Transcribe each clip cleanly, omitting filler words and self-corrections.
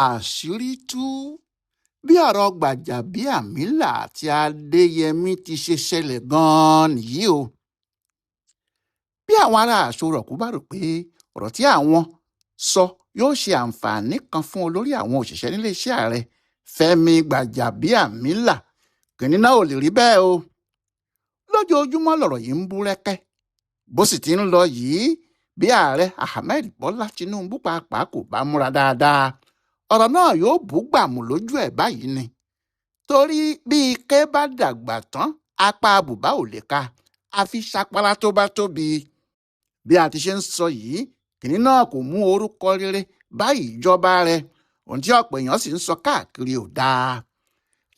Àṣírí tú bí ọ̀rọ̀ Gbàjàbíàmílà àti Adéyẹmi ti ṣe ṣẹlẹ̀ gan-an nìyí o. Bí àwọn ará Aso Rock bá rò pé ọ̀rọ̀ tí àwọn sọ yóò ṣe àǹfààní kan fún olórí àwọn òṣìṣẹ́ níléeṣẹ́ ààrẹ Fẹ́mi Gbàjàbíàmílà, kínní náà ò lè rí bẹ́ẹ̀ o. Lójoojúmọ́ lọ̀rọ̀ yìí ń búrẹ́kẹ́. Bó sì ti ń lọ yìí, bí ààrẹ Ahmed Bọ́lá Tinubu pàápàá kò bá múra dáadáa, ọ̀rọ̀ náà yóò bú gbàmù lójú ẹ̀ báyìí ni. Torí bí ike bá dàgbà tán, apá bùbá ò lè ka, àfi ṣapara tó bá tóbi. Bí a ti ṣe ń sọ yìí, kínní náà kò mú orúkọ rere bá ìjọba rẹ̀, ohun tí ọ̀pọ̀ èèyàn sì ń sọ káàkiri ò dáa.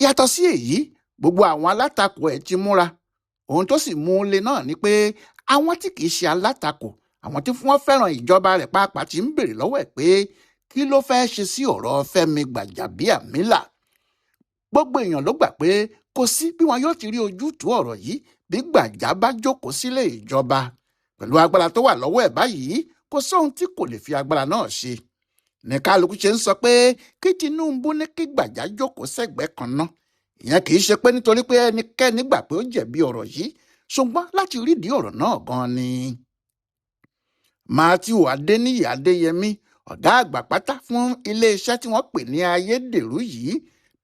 Yàtọ̀ sí èyí, gbogbo àwọn alátakò ẹ̀ ti múra. Ohun tó sì mú un le náà ni pé àwọn tí kì í ṣe alátakò, àwọn tí wọ́n fẹ́ràn ìjọba rẹ̀ pàápàá ti ń béèrè lọ́wọ́ ẹ̀ pé kí ló fẹ́ẹ́ ṣe sí ọ̀rọ̀ Fẹ́mi Gbàjàbíàmílà. Gbogbo èèyàn ló gbà pé kò sí bí wọn yóò ti rí ojútùú ọ̀rọ̀ yìí bí Gbàjà bá jókòó sílé ìjọba. Pẹ̀lú agbára tó wà lọ́wọ́ ẹ̀ báyìí, kò sóhun tí kò lè fi agbára náà ṣe. Ní kálukú ṣe ń sọ pé kí Tinubu ní kí Gbàjà jókòó sẹ́gbẹ̀ẹ́ kan ná. Ìyẹn kì í ṣe pé nítorí pé ẹnikẹ́ni gbà pé ó jẹ̀bi ọ̀rọ̀ yìí, ṣùgbọ́n láti rídìí ọ̀rọ̀ náà gan ni. Matthew Adéníyì Adéyẹmí, ọ̀gá àgbà pátá fún iléeṣẹ́ tí wọ́n pè ní ayédèrú yìí,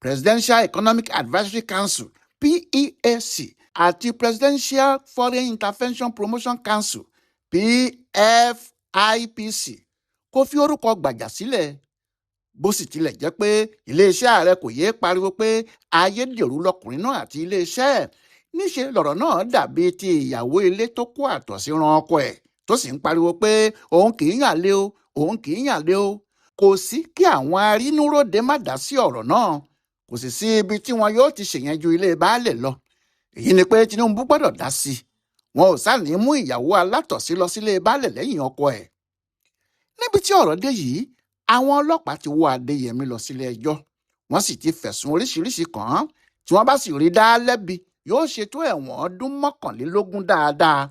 Presidential Economic Advisory Council PEAC àti Presidential Foreign Intervention Promotion Council PFIPC, kò fi orúkọ Gbàjà sílẹ̀. Bó sì tilẹ̀ jẹ́ pé iléeṣẹ́ ààrẹ kò yéé pariwo pé ayédèrú lọkùnrin náà àti iléeṣẹ́ ẹ̀, níṣe lọ̀rọ̀ náà dàbí ti ìyàwó ilé tó kó àtọ̀sí ran ọkọ ẹ̀ tó sì ń pariwo pé òun kì í yàn lé o, òun kì í yàn lé o. Kò sí kí àwọn arínúróde má dá sí ọ̀rọ̀ náà, kò sì sí ibi tí wọn yóò ti ṣèyẹn ju ilé baálé lọ. Èyí ni pé Tinubu gbọ́dọ̀ dá sí i. Wọn ò sáà ní mú ìyàwó alátọ̀sí lọ sílé baálé lẹ́yìn ọkọ ẹ̀. Níbi tí ọ̀rọ̀ dé yìí, àwọn ọlọ́pàá ti wọ́ Adéyẹmí lọ sílé ẹjọ́, wọ́n sì ti fẹ̀sùn oríṣiríṣi kàn án. Tí wọ́n bá sì rí dá lẹ́bi, yóò ṣètò ẹ̀wọ̀n ọdún 21 dáadáa.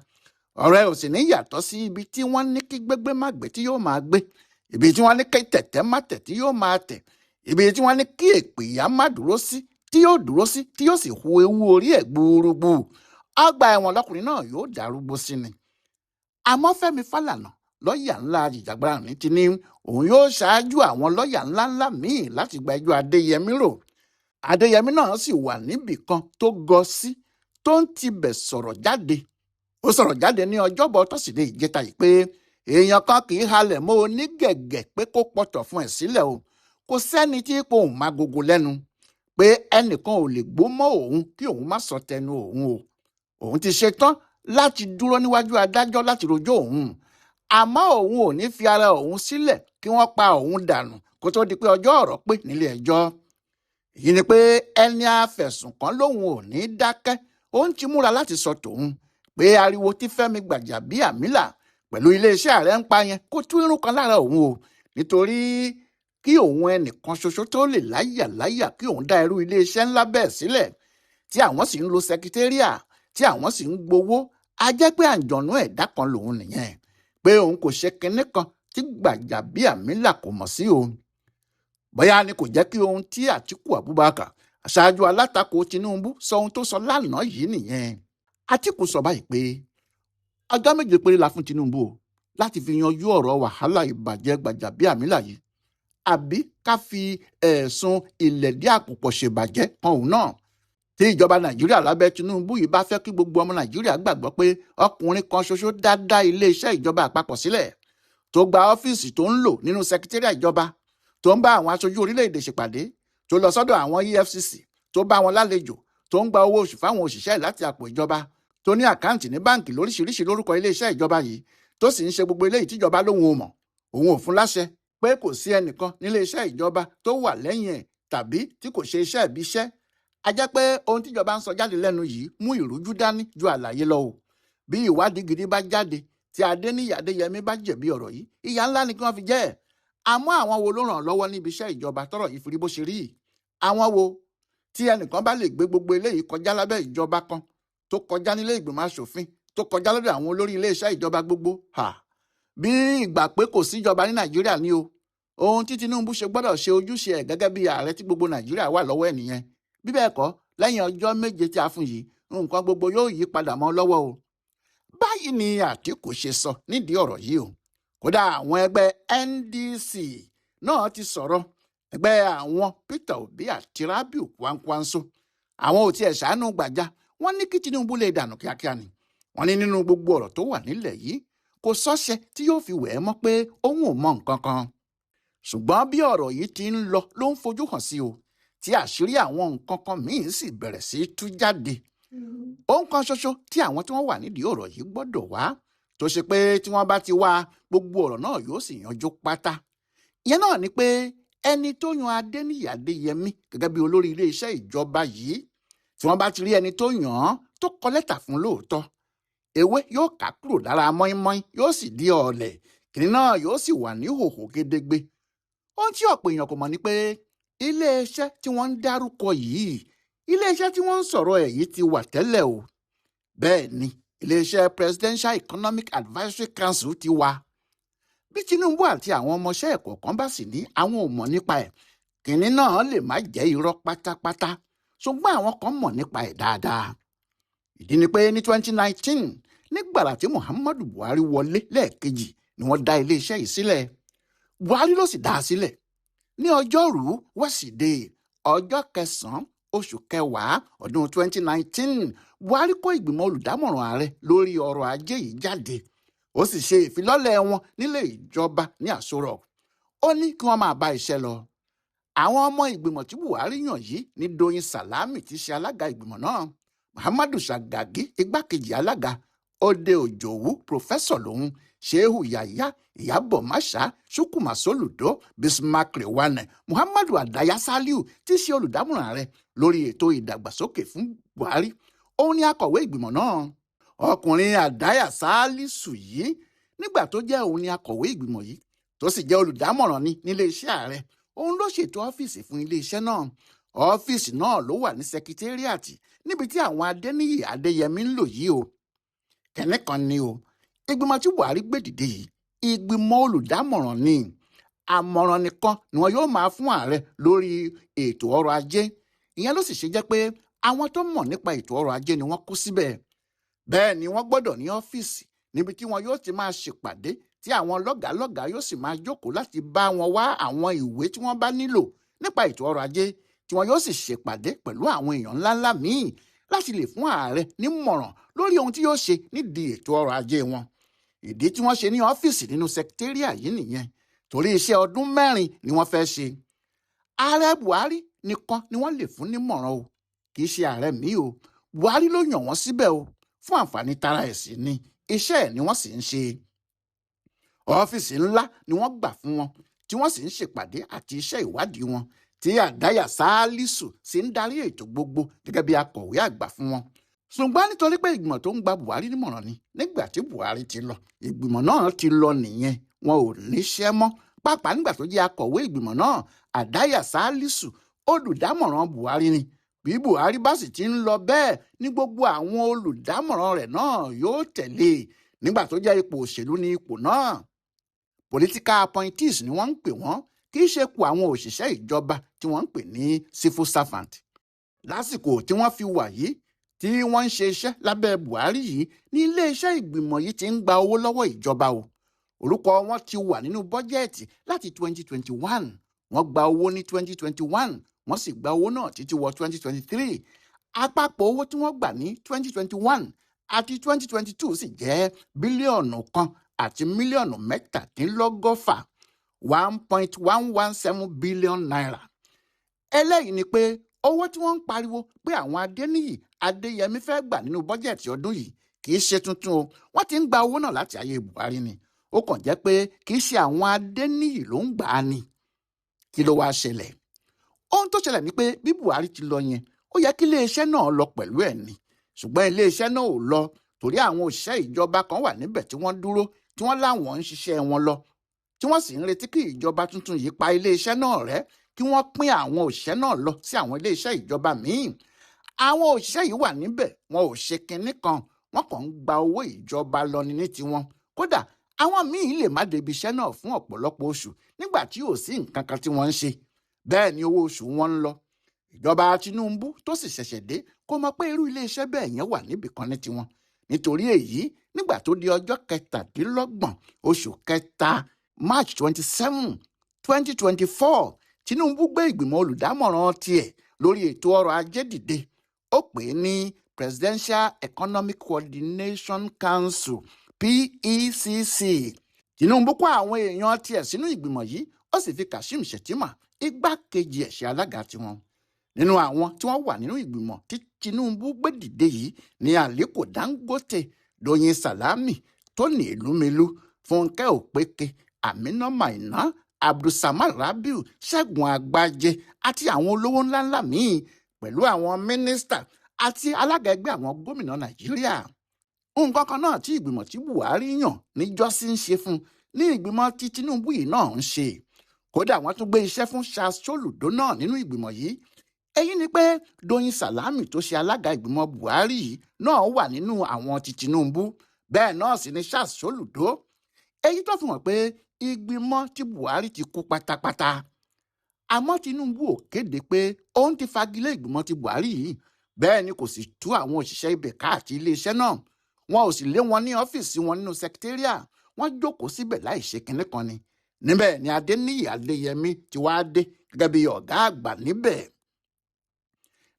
Ọ̀rọ̀ ẹ̀ ò sì ní yàtọ̀ sí ibi tí wọ́n ní kí gbégbé má gbé tí yóò máa gbé, ibi tí wọ́n ní kí tẹ̀tẹ̀ má tẹ̀ tí yóò máa tẹ̀, ibi tí wọ́n ní kí èpè ìyá má dúró sí tí yóò dúró sí, tí yóò sì hu ewu orí ẹ̀ gbúrúgbù. Ọgbà ẹ̀wọ̀n lọkùnrin náà yóò darúgbó sí ni. Àmọ́ Fẹ́mi Fálànà, lọ́ọ̀yà ńlá jìjàgbara ní ti ní òun yóò ṣáájú àwọn lọ́ọ̀yà ńláńlá míì láti gba ẹjọ́ Adéyẹmí rò. Adéyẹmí náà sì wà níbì kan tó gọ sí tó ń tibẹ̀ sọ̀rọ̀ jáde. Ó sọ̀rọ̀ jáde ní ọjọ́bọ̀ tọ́sídẹ̀ẹ́ ìjẹta yìí pé èèyàn kan kì í halẹ̀ mọ́ onígẹ̀gẹ̀ pé kó pọ̀tọ̀ fún ẹ̀ sílẹ̀ o. Kò sẹ́ni tí ipò òun máa gogo lẹ́nu pé ẹnìkan ò lè gbó mọ́ òun kí òun má sọ tẹnu òun o. Òun ti ṣetán láti dúró níwájú adájọ́ láti rojọ́ òun, àmọ́ òun ò ní fi ara òun sílẹ̀ kí wọ́n pa òun dànù kó tó di pé ọjọ́ ọ̀rọ̀ pé nílé ẹjọ́. Èyí ni pé ẹni afẹ̀sùnkàn lòun ò ní dákẹ́, ó ń ti múra láti sọ tòun pé ariwo tí Fẹ́mi Gbàjàbíàmílà pẹ̀lú iléeṣẹ́ ààrẹ ń pa yẹn kó tú irun kan lára òun o, nítorí kí òun ẹnìkan ṣoṣo tó lè láyà láyà kí òun dá irú iléeṣẹ́ ńlá bẹ́ẹ̀ sílẹ̀ tí àwọn sì ń lo sẹkítẹ́ríà, tí àwọn sì ń gbowó, á jẹ́ pé àǹjọ̀nú ẹ̀dá kan lòun nìyẹn, pé òun kò ṣe kinní kan tí Gbàjàbíàmílà kò mọ̀ sí o. Bóyá ni kò jẹ́ kí ohun tí Àtíkù Abubakar, aṣáájú alátakò Tinubu, sọ ohun tó sọ lánàá yìí nìyẹn. Àtíkù sọ báyìí pé ọjọ́ 7 péré la fún Tinubu o láti fi yanjú ọ̀rọ̀ wàhálà ìbàjẹ́ Gbàjàbíàmílà yìí, àbí ká fi ẹ̀sùn ìlẹ̀dí àpòpọ̀ ṣèbàjẹ́ kan òun náà. Tí ìjọba Nàìjíríà lábẹ́ Tinubu yìí bá fẹ́ kí gbogbo ọmọ Nàìjíríà gbàgbọ́ pé ọkùnrin kan ṣoṣo dá iléeṣẹ́ ìjọba àpapọ̀ sílẹ̀, tó gba ọ́fíìsì tó ń lò nínú sẹkítẹ́rìà ìjọba, tó ń bá àwọn aṣojú orílẹ̀-èdè ṣèpàdé, tó lọ sọ́dọ̀ àwọn EFCC, tó bá wọn lálejò, tó ń gba owó oṣù fáwọn òṣìṣẹ́ láti àpò ìjọba, tó ní àkáǹtì ní báǹkì lóríṣiríṣi lórúkọ iléeṣẹ́ ìjọba yìí, tó sì ń ṣe gbogbo eléyìí tíjọba lóhun ò mọ̀, òun ò fún láṣẹ, pé kò sí ẹnìkan níléeṣẹ́ ìjọba tó wà lẹ́yìn ẹ̀ tàbí tí kò ṣe iṣẹ́ ìbí iṣẹ́. A jẹ́ pé ohun tíjọba ń sọ jáde lẹ́nu yìí mú ìrújú dání ju àlàyé lọ o. Bí ìwádìí gidi bá jáde tí Adéníyì Adéyẹmí bá jẹ̀bi ọ̀rọ̀ yìí, ìyà ńlá ni kí wọ́n fi jẹ́ ẹ̀. Àmọ́ àwọn wo ló ràn lọ́wọ́ níbi iṣẹ́ ìjọba tọ́rọ̀ yìí fi rí bó ṣe rí? Àwọn wo? Tí ẹnìkan bá lè gbé gbogbo eléyìí kọjá lábẹ́ ìjọba kan, tó kọjá nílé ìgbìmọ̀ aṣòfin, tó kọjá lọ́dọ̀ àwọn olórí iléeṣẹ́ ìjọba gbogbo, bí ìgbà pé kò síjọba ní Nàìjíríà ni o. Ohun tí Tinubu ṣe gbọ́dọ̀ ṣe ojúṣe ẹ̀ gẹ́gẹ́ bí ààrẹ tí gbogbo Nàìjíríà wà lọ́wọ́ ẹ̀ nìyẹn. Bí bẹ́ẹ̀ kọ́, lẹ́yìn ọjọ́ 7 tí a fún yìí, nǹkan gbogbo yóò yí padà mọ́ lọ́wọ́ o. Báyìí ni Àtíkù ṣe sọ nídìí ọ̀rọ̀ yìí o. Kódà àwọn ẹgbẹ́ NDC náà ti sọ̀rọ̀. Ẹgbẹ́ àwọn Peter Obi àti Rabiu Kwankwanso, àwọn ò tiẹ̀ ṣàánú Gbàjà. Wọ́n ní kí Tinubu lè dànù kíákíá ni. Wọ́n ní nínú gbogbo ọ̀rọ̀ tó wà nílẹ̀ yìí, kò sọ́ṣẹ tí yóò fi wẹ̀ ẹ́ mọ́ pé òun ò mọ nǹkan kan. Ṣùgbọ́n bí ọ̀rọ̀ yìí ti ń lọ ló ń fojú hàn sí o, tí àṣírí àwọn nǹkan kan míì sì bẹ̀rẹ̀ sí í tú jáde. Ohun kan ṣoṣo tí àwọn tí wọ́n wà nídìí ọ̀rọ̀ yìí gbọ́dọ̀ wá, tó ṣe pé tí wọ́n bá ti wá, gbogbo ọ̀rọ̀ náà yóò sì yanjú pátá. Ìyẹn náà ni pé ẹni tó yan Adéníyì Adéyẹmí gẹ́gẹ́ bí olórí iléeṣẹ́ ìjọba yìí, tí wọ́n bá ti rí ẹni tó yàn án tó kọ lẹ́tà fún lóòótọ́, ewé yóò ká kúrò lára mọ́ínmọ́ín, yóò sì di ọ̀lẹ̀, kìnìún náà yóò sì wà ní hòhò gedegbe. Ohun tí ọ̀pọ̀ èèyàn kò mọ̀ ni pé iléeṣẹ́ tí wọ́n ń dárúkọ yìí, iléeṣẹ́ tí wọ́n ń sọ̀rọ̀ ẹ̀ yìí ti wà tẹ́lẹ̀ o. Bẹ́ẹ̀ ni iléeṣẹ́ Presidential Economic Advisory Council ti wà. Bí Tinubu àti àwọn ọmọọṣẹ́ ẹ̀kọ́ kan bá sì ní àwọn ò mọ̀ nípa ẹ̀, kìnìún náà lè má jẹ́ irọ́ pátápátá, ṣùgbọ́n àwọn kan mọ̀ nípa ẹ̀ dáadáa. Ìdí ni pé ní 2019, nígbàrà tí Muhammadu Buhari wọlé lẹ́ẹ̀kejì ni wọ́n dá iléeṣẹ́ yìí sílẹ̀. Buhari ló sì dá a sílẹ̀. Ní ọjọ́rùú wẹ́sídẹ̀ẹ́ ọjọ́ kẹsàn-án oṣù kẹwàá ọdún 2019, Buhari kó ìgbìmọ̀ olùdámọ̀ràn ààrẹ lórí ọrọ̀ ajé yìí jáde. Ó sì ṣe ìfilọ́lẹ̀ wọn nílé ìjọba ní Aso Rock. Ó ní kí wọ́n máa bá iṣẹ́ lọ. Àwọn ọmọ ìgbìmọ̀ tí Buhari yàn yìí ní Doyin Salami tí ṣe alága ìgbìmọ̀ náà, Muhammadu Shagagi igbákejì alága, Ode Ojowu pòfẹ́sọ̀ lòun, Shehu Yaya, Ìyábọ̀ Máṣá, Chukwuma Soludo, Bismarck Rewane, Muhammadu Adaya Saliu tí ṣe olùdámọ̀ràn ààrẹ lórí ètò ìdàgbàsókè fún Buhari. Òun ni akọ̀wé ìgbìmọ̀ náà. Ọkùnrin Adaya Salisu yìí, nígbà tó jẹ́ òun ni akọ̀wé ìgbìmọ̀ yìí, tó sì jẹ́ olùdámọ̀ràn ní nílé iṣẹ́ ààrẹ, òun ló ṣètò ọ́fíìsì fún iléeṣẹ́ náà. Ọ́fíìsì náà ló wà ní sẹkítẹ́rìàtì níbi tí àwọn Adéníyì Adéyẹmí ń lò yìí o. Kẹ̀ní kan ni o, ìgbìmọ̀ tí Buhari gbé dìde yìí, ìgbìmọ̀ olùdámọ̀ràn ni. Àmọ̀ràn nìkan ni wọn yóò máa fún ààrẹ lórí ètò ọrọ̀ ajé. Ìyẹn ló sì ṣe jẹ́ pé àwọn tó mọ̀ nípa ètò ọrọ̀ ajé ni wọ́n kó síbẹ̀. Bẹ́ẹ̀ ni wọ́n gbọ́dọ̀ ní ọ́fíìsì níbi tí wọn yóò ti máa ṣèpàdé, tí àwọn lọ́gàálọ́gàá yóò sì máa jókòó láti bá wọn wá àwọn ìwé tí wọ́n bá nílò nípa ètò ọrọ̀ ajé, tí wọn yóò sì ṣèpàdé pẹ̀lú àwọn èèyàn ńláńlá míì láti lè fún ààrẹ nímọ̀ràn lórí ohun tí yóò ṣe nídìí ètò ọrọ̀ ajé wọn. Ìdí tí wọ́n ṣe ní ọ́fíìsì nínú sẹkítẹ́ríà yìí nìyẹn, torí iṣẹ́ ọdún 4 ni wọ́n fẹ́ ṣe. Ààrẹ Buhari nìkan ni wọ́n lè fún nímọ̀ràn o, kì í ṣe ààrẹ míì o. Buhari ló yàn wọ́n síbẹ̀ o, fún àǹfààní tara ẹ̀ sì ni, iṣẹ́ ẹ̀ ni wọ́n sì ń ṣe. Ọ́fíìsì ńlá ni wọ́n gbà fún wọn, tí wọ́n sì ń ṣèpàdé àti iṣẹ́ ìwádìí wọn, tí Àdáyà Sálísù sì ń darí ètò gbogbo gẹ́gẹ́ bí akọ̀wé àgbà fún wọn. Ṣùgbọ́n nítorí pé ìgbìmọ̀ tó ń gba Buhari nímọ̀ràn ni, nígbà tí Buhari ti lọ, ìgbìmọ̀ náà ti lọ nìyẹn, wọn ò níṣẹ́ mọ́. Pàápàá nígbà tó jẹ́ akọ̀wé ìgbìmọ̀ náà, Àdáyà Sálísù olùdámọ̀ràn Buhari ni. Bí Buhari bá sì ti ń lọ bẹ́ẹ̀ ní gbogbo àwọn olùdámọ̀ràn rẹ̀ náà yóò tẹ̀lé nígbà tó jẹ́ ipò òṣèlú ní ipò náà. Political appointees ni wọ́n ń pè wọ́n, kì í ṣe ipò àwọn òṣìṣẹ́ ìjọba tí wọ́n ń pè ní civil servant. Lásìkò tí wọ́n fi wà yìí, tí wọ́n ń ṣe iṣẹ́ lábẹ́ Buhari yìí ní iléeṣẹ́ ìgbìmọ̀ yìí ti ń gba owó lọ́wọ́ ìjọba o. Orúkọ wọn ti wà nínú bọ́jẹ́ẹ̀tì láti 2021. Wọ́n gba owó ní 2021, wọ́n sì gba owó náà títí wọ 2023. Àpapọ̀ owó tí wọ́n gbà ní 2021 àti 2022 sì jẹ́ bílíọ̀nù 1 àti mílíọ̀nù 67, 1.117 billion naira. Eléyìí ni pé owó tí wọ́n ń pariwo pé àwọn Adéníyì Adéyẹmí fẹ́ gbà nínú bọ́jẹ̀tì ọdún yìí kì í ṣe tuntun o. Wọ́n ti ń gba owó náà láti ayé Buhari ni. Ó kàn jẹ́ pé kì í ṣe àwọn Adéníyì ló ń gbà á ni. Kí ló wá ṣẹlẹ̀? Ohun tó ṣẹlẹ̀ ni pé bí Buhari ti lọ yẹn, ó yẹ kí iléeṣẹ́ náà lọ pẹ̀lú ẹ̀ ni. Ṣùgbọ́n iléeṣẹ́ náà ò lọ torí àwọn òṣìṣẹ́ ìjọba kan wà níbẹ̀ tí wọ́n dúró, tí wọ́n láwọn ń ṣiṣẹ́ wọn lọ, tí wọ́n sì ń retí kí ìjọba tuntun yìí pa iléeṣẹ́ náà rẹ́, kí wọ́n pín àwọn òṣìṣẹ́ náà lọ sí àwọn iléeṣẹ́ ìjọba míì. Àwọn òṣìṣẹ́ yìí wà níbẹ̀, wọn ò ṣe kinní kan, wọ́n kàn ń gba owó ìjọba lọ ní ní tiwọn. Kódà Àwọn míì lè má débi iṣẹ́ náà fún ọ̀pọ̀lọpọ̀ oṣù nígbà tí ò sí nǹkan kan tí wọ́n ń ṣe. Bẹ́ẹ̀ ni owó oṣù wọn ń lọ. Ìjọba Tinubu tó sì ṣẹ̀ṣẹ̀ dé kò mọ̀ pé irú iléeṣẹ́ bẹ́ẹ̀ yẹn wà níbì kan ní tiwọn. Nítorí èyí, nígbà tó di ọjọ́ 27 oṣù kẹta, March 27, 2024, Tinubu gbé ìgbìmọ̀ olùdámọ̀ràn tiẹ̀ lórí ètò ọrọ̀ ajé dìde. Ó pè é ní Presidential Economic Coordination Council, PECC. Tinubu kó àwọn èèyàn tiẹ̀ sínú ìgbìmọ̀ yìí, ó sì fi Kashim Shettima, igbákejì ẹ̀, ṣe alága tiwọn. Nínú àwọn tí wọ́n wà nínú ìgbìmọ̀ tí Tinubu gbé dìde yìí ní Aliko Dangote, Doyin Salami, Tony Elumelu, Fúnkẹ́ Òpeke, Amina Maina, Abdulsamad Rabiu, Ṣẹ́gun Àgbájé àti àwọn olówó ńláńlá míì, pẹ̀lú àwọn mínísítà àti alága ẹgbẹ́ àwọn gómìnà Nàìjíríà. Nǹkan kan náà tí ìgbìmọ̀ tí Buhari yàn níjọ́sí ń ṣe fún ní ìgbìmọ̀ tí Tinubu yìí náà ń ṣe. Kódà, wọ́n tún gbé iṣẹ́ fún Charles Soludo náà nínú ìgbìmọ̀ yìí. Èyí ni pé Doyin Salami tó ṣe alága ìgbìmọ̀ Buhari yìí náà wà nínú àwọn ti Tinubu, bẹ́ẹ̀ náà sì ni Charles Soludo. Èyí tó fi hàn pé ìgbìmọ̀ tí Buhari ti kú pátápátá. Àmọ́ Tinubu ò kéde pé òun ti fagilé ìgbìmọ̀ ti Buhari yìí. Bẹ́ẹ̀ ni kò sì tú àwọn òṣìṣẹ́ ibẹ̀ káàkiri iléeṣẹ́ náà. Wọn ò sì lé wọn ní ọ́fíìsì wọn nínú secretariat. Wọ́n jókòó síbẹ̀ láì ṣe kinní kan ni. Níbẹ̀ ni Adéníyì Adéyẹmí ti wá dé gẹ́gẹ́ bí ọ̀gá àgbà níbẹ̀,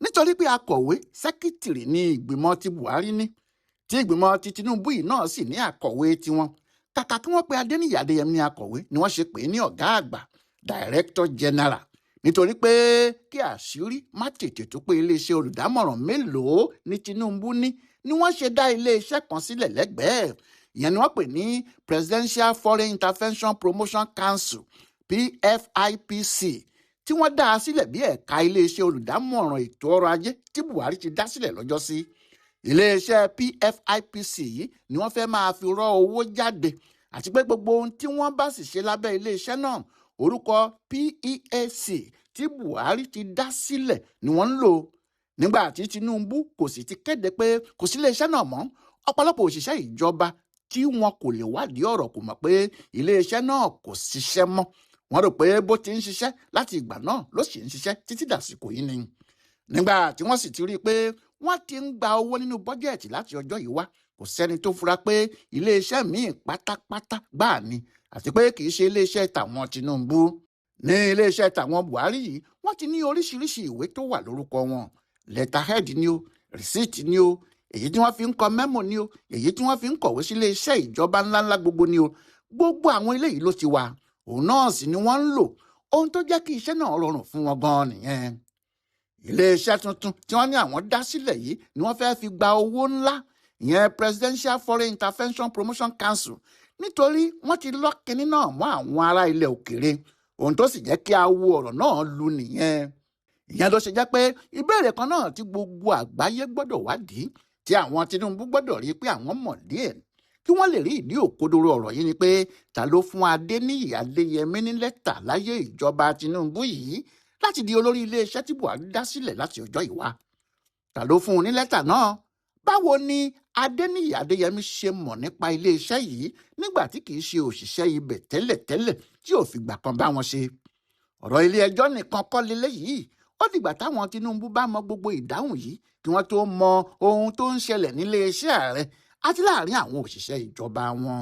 nítorí pé akọ̀wé, secretary, ní ìgbìmọ̀ ti Buhari ní, tí ìgbìmọ̀ ti Tinubu yìí náà sì ní akọ̀wé tiwọn. Kàkà kí wọ́n pe Adéníyì Adéyẹmí ní akọ̀wé ni wọ́n ṣe pè é ní ọ̀gá àgbà, director general, nítorí pé kí àṣírí má tètè tó pé iléeṣẹ́ olùdámọ̀ràn mélòó ní Tinubu ní ni wọ́n ṣe dá iléeṣẹ́ kan sílẹ̀ lẹ́gbẹ̀ẹ́. Ìyẹn ni wọ́n pè ní Presidential Foreign Intervention Promotion Council, PFIPC, tí wọ́n dá a sílẹ̀ bí ẹ̀ka iléeṣẹ́ olùdámọ̀ràn ètò ọrọ̀ ajé tí Buhari ti dá sílẹ̀ lọ́jọ́sí. Iléeṣẹ́ PFIPC yìí ni wọ́n fẹ́ máa fi rọ́ owó jáde, àti pé gbogbo ohun tí wọ́n bá sì ṣe lábẹ́ iléeṣẹ́ náà, orúkọ PEAC tí Buhari ti dá sílẹ̀ ni wọ́n ń lò. Nígbà tí Tinubu kò sì ti kéde pé kò sí iléeṣẹ́ náà mọ́, ọ̀pọ̀lọpọ̀ òṣìṣẹ́ ìjọba tí wọn kò lè wádìí ọ̀rọ̀ kò mọ̀ pé iléeṣẹ́ náà kò ṣiṣẹ́ mọ́. Wọ́n rò pé bó ti ń ṣiṣẹ́ láti ìgbà náà ló sì ń ṣiṣẹ́ títí dàsìkò yìí ni. Nígbà tí wọ́n sì ti rí i pé wọ́n ti ń gba owó nínú bọ́jẹ̀tì láti ọjọ́ yìí wá, kò sẹ́ni tó fura pé iléeṣẹ́ míì pátápátá gbáà ni, àti pé kì í ṣe iléeṣẹ́ tàwọn Tinubu. Ní iléeṣẹ́ tàwọn Buhari yìí, wọ́n ti ní oríṣiríṣi ìwé tó wà lórúkọ wọn: letterhead ni o, receipt ni o, èyí tí wọ́n fi ń kọ memo ni o, èyí tí wọ́n fi ń kọ̀wé sí iléeṣẹ́ ìjọba ńláńlá gbogbo ni o. Gbogbo àwọn eléyìí ló ti wà, òun náà sì ni wọ́n ń lò. Ohun tó jẹ́ kí iṣẹ́ náà rọrùn fún wọn gan-an nìyẹn. Iléeṣẹ́ tuntun tí wọ́n ní àwọn dá sílẹ̀ yìí ni wọ́n fẹ́ẹ́ fi gba owó ńlá, ìyẹn Presidential Foreign Intervention Promotion Council, nítorí wọ́n ti lọ́ kinní náà mọ́ àwọn ará ilẹ̀ òkèèrè. Ohun tó sì jẹ́ kí awo ọ̀rọ̀ náà lu nìyẹn. Ìyẹn ló ṣe jẹ́ pé ìbéèrè kan náà tí gbogbo àgbáyé gbọ́dọ̀ wádìí, tí àwọn Tinubu gbọ́dọ̀ rí pé àwọn mọ̀ díẹ̀ kí wọ́n lè rí ìdí òkodoro ọ̀rọ̀ yìí ni pé, ta ló fún Adéníyì Adéyẹmí ní lẹ́tà láyé ìjọba Tinubu yìí láti di olórí iléeṣẹ́ tí Buhari dá sílẹ̀ láti ọjọ́ yìí wá? Ta ló fún un ní lẹ́tà náà? Báwo ni Adéníyì Adéyẹmí ṣe mọ̀ nípa iléeṣẹ́ yìí nígbà tí kì í ṣe òṣìṣẹ́ ibẹ̀ tẹ́lẹ̀tẹ́lẹ̀, tí ò fìgbà kan bá wọn ṣe? Ọ̀rọ̀ ilé ẹjọ́ nìkan kọ́ leléyìí. Ó dìgbà táwọn Tinubu bá mọ gbogbo ìdáhùn yìí kí wọ́n tó mọ ohun tó ń ṣẹlẹ̀ nílé iṣẹ́ ààrẹ àti láàrin àwọn òṣìṣẹ́ ìjọba wọn.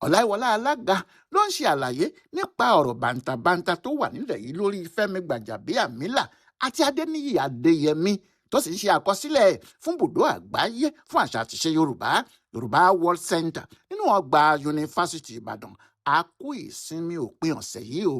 Ọláìwọlá Alága ló ń ṣe àlàyé nípa ọ̀rọ̀ bàǹtàbàǹtà tó wà nílẹ̀ yìí lórí Fẹ́mi Gbàjàbíàmílà àti Adéníyì Adéyẹmí, tó sì ń ṣe àkọsílẹ̀ fún bùdó àgbáyé fún àṣà àtìṣe Yorùbá, Yorùbá World Center, nínú ọgbà Yunifásitì Ìbàdàn. A kú ìsinmi òpin ọ̀sẹ̀ yìí o.